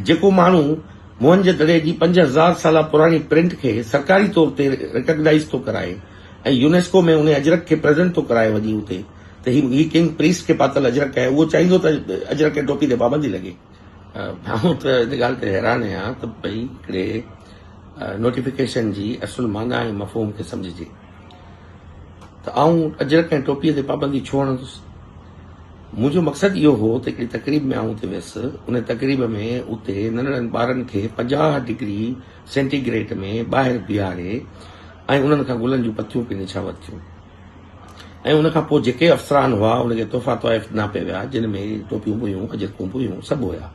جيڪو ماڻهو موهن جي دڙي جي 5000 سالا پراڻي پرنٽ کي سرڪاري طور تي ريڪگنائيز ٿو ڪرائي ۽ يونيسڪو ۾ انهي اجرڪ کي پريزنٽ ٿو ڪرائي وڃي اتي ته هي هي ڪنگ پريسٽ کي پاتل اجرڪ آهي اهو چاهيندو ته اجرڪ ۽ ٽوپي تي پابندي لڳي. آئون ته ان ڳالهه تي حيران آهيان ته ڀئي هڪڙي نوٽيفڪيشن جي اصل معنيٰ ۽ مفهوم کي سمجهجي ته آئون اجرڪ ۽ ٽوپي تي پابندي ڇو هڻندس؟ منهنجو مقصد اهو هو ته هڪڙي تقريب ۾ آئون اتي ويس، ان تقريب ۾ اتي ننڍڙن ٻارن کي 50 ڊگري سينٽي گريڊ ۾ ٻاهر بيهاري ۽ انهن کان گلن جون پتيون پئي نڇاور ٿيون ۽ ان کان پوء جيڪي افسران هئا ان کي تحفا طوائف ڏنا پئي ويا جن ۾ ٽوپيون به هيون، اجرڪون به هيون، سڀ هيا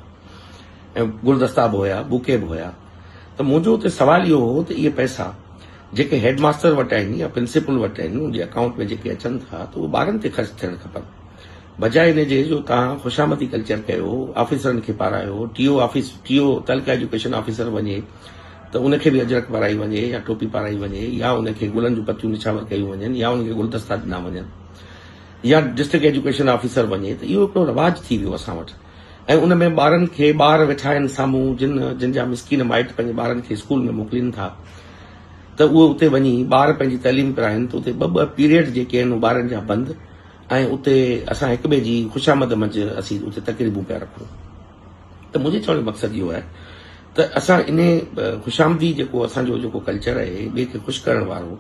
۽ گلدستا به هيا، بوڪي به هيا ته منهنجو اتي سوال اهو هو ته اهي پئسا جيڪي هيڊ ماستر وٽ آهن يا پرنسپل وٽ آهن ان جي اڪائونٽ ۾ جيڪي اچن ٿا ته اهي ٻارن تي خرچ ٿيڻ کپن بجاء ان جي جو توهان خوشامدي ڪلچر ڪيو آفيسرن کي پارايو ٽي او آفيس ٽي او تعلقه ايجوڪيشن آفيسر وڃي ته ان کي به اجرڪ پارائي وڃي يا ٽوپي پارائي وڃي يا ان کي گلن جون پتيون نڇاور ڪيون وڃن يا ان کي گلدستا ڏنا وڃن يا ڊسٽرڪٽ ايجوڪيشن آفيسر وڃي ته اهو هڪڙو رواج ٿي ويو اسان وٽ ۽ ان ۾ ٻارن کي ٻار ويٺا آهن سامهون جن جن جا مسڪين مائٽ پنهنجي ٻارن کي اسڪول ۾ موڪلين ٿا ته اهي اتي وڃي ٻار پنهنجي تعليم پرائن ته اتي ٻه ٻه پيريڊ جيڪي آهن ٻارن جا بند ۽ اتي اسان هڪ ٻئي جي خوشامد منجهه اسين اتي تقريبون پيا رکون ته منهنجي چوڻ جو مقصد اهو آهي ته اسان انهي خوشامدي جيڪو اسان جو جيڪو ڪلچر آهي ٻئي کي خوش ڪرڻ وارو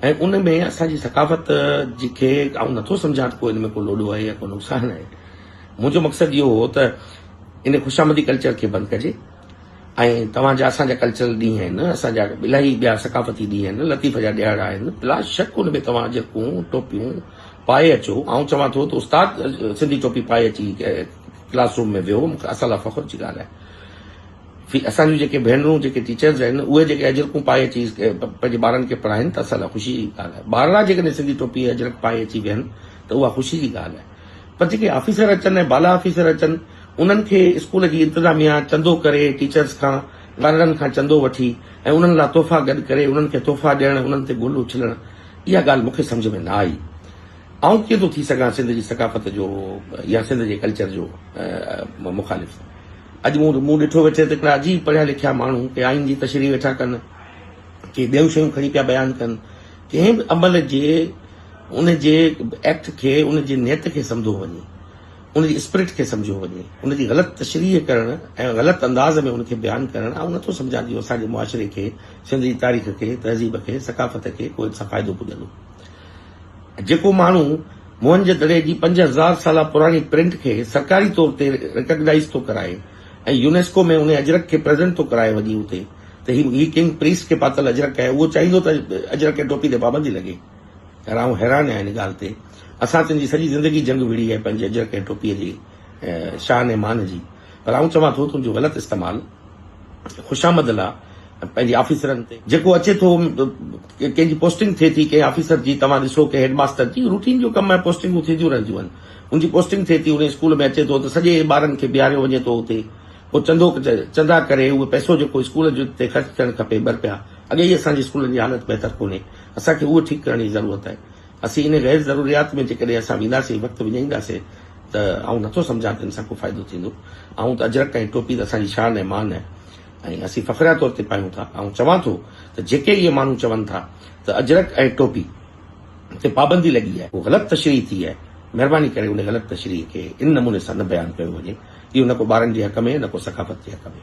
۽ ان ۾ اسان جي ثقافت جي کي آئون نٿو سمجهان ته ڪو ان ۾ ڪو لوڏو آهي يا ڪو نقصان آهي منهنجو مقصد اهو هو ته ان خوشامدي ڪلچر کي بند ڪجي ۽ توهان جا اسان جا ڪلچرل ڏينهن آهن اسان جا الاهي ٻيا ثقافتي ڏينهن آهن لطيف جا ڏهاڙا آهن بلا شڪ ان ۾ توهان اجرڪون ٽوپيون پائي اچو آئون چوان ٿو ته استاد سنڌي ٽوپي پائي اچي ڪلاس روم ۾ ويهو مون کي اسان لاء فخر جي ڳالهه آهي في اسان جون جيڪي ڀينرون جيڪي ٽيچرز آهن اهي جيڪي اجرڪون پائي اچي پنهنجي ٻارن کي پڙهائين ته اسان لاء خوشي جي ڳالهه آهي ٻارڙا جيڪڏهن سنڌي ٽوپي اجرڪ پائي اچي ويهن ته اها خوشي جي ڳالهه آهي پر جيڪي آفيسر اچن ۽ بالا آفيسر اچن انهن کي اسڪول جي انتظاميا چندو ڪري ٽيچرز کان ٻارڙن کان چندو وٺي ۽ انهن لا تحفا گڏ ڪري انهن کي تحفا ڏيڻ انهن تي گل اڇلڻ اها ڳالهه مون کي سمجهه ۾ نه آئي آئون ڪيئن ٿو ٿي سگهان سنڌ جي ثقافت جو يا سنڌ جي ڪلچر جو مخالف اڄ مون مون ڏٺو ويٺي ته هڪڙا عجيب پڙهيا لکيا ماڻهو ڪي آئين جي تشريح ويٺا ڪن ڪي ٻيون شيون کڻي پيا بيان ڪن ڪنهن به عمل جي ان جي ايڪٽ کي، ان جي نيت کي سمجهيو وڃي، ان جي اسپرٽ کي سمجهيو وڃي، ان جي غلط تشريح ڪرڻ ۽ غلط انداز ۾ ان کي بيان ڪرڻ آئون نٿو سمجهان ته اهو اسان جي معاشري کي، سنڌ جي تاريخ کي، تهذيب کي، ثقافت کي ڪو ان سان فائدو پڄندو. جيڪو ماڻهو موهن جي دڙي جي 5000 سالا پراڻي پرنٽ کي سرڪاري طور تي ريڪگنائيز ٿو ڪرائي ۽ يونيسڪو ۾ ان اجرڪ کي پريزنٽ ٿو ڪرائي وڃي اتي ته هي هي ڪنگ پريسٽ کي پاتل اجرڪ آهي اهو چاهيندو ته اجرڪ ۽ ٽوپي تي پابندي لڳي. يار آئون حيران آهيان ان ڳالهه تي. اسان تنهنجي سڄي زندگي جنگ وڙهي آهي پنهنجي اجرڪ ۽ ٽوپيء جي شان ۽ مان جي پر آئون چوان ٿو تنهنجو غلط استعمال خوشامد لا پنهنجي آفيسرن تي جيڪو اچي ٿو ڪنهن جي پوسٽنگ ٿئي ٿي ڪنهن آفيسر جي توهان ڏسو ڪنهن هيڊ ماستر جي روٽين جو ڪم آهي پوسٽنگون ٿينديون رهنديون آهن ان جي پوسٽنگ ٿئي ٿي ان اسڪول ۾ اچي ٿو ته سڄي ٻارن کي بيهاريو وڃي ٿو اتي پوء چندو چندا ڪري اهو پئسو جيڪو اسڪول جو تي خرچ ٿيڻ کپي ٻه رپيا اڳي ئي اسان جي اسڪولن جي حالت بهتر ڪونهي اسان کي اهو ٺيڪ ڪرڻ جي ضرورت آهي. اسين انهي غير ضروريات ۾ جيڪڏهن اسان وينداسين، وقت وڃائينداسين ته آئون نٿو سمجهان ته ان سان ڪو فائدو ٿيندو. آئون ته اجرڪ ۽ ٽوپي ته اسان جي شان ۽ مان آهي ۽ اسين فخريه طور تي پايون ٿا. آئون چوان ٿو ته جيڪي اهي ماڻهو چون ٿا ته اجرڪ ۽ ٽوپي تي پابندي لڳي آهي، اهو غلط تشريح ٿي آهي. مهرباني ڪري انهي غلط تشريح کي ان نموني سان نه بيان ڪيو وڃي. اهو نه ڪو ٻارن جي حق ۾ نه ڪو ثقافت جي حق ۾.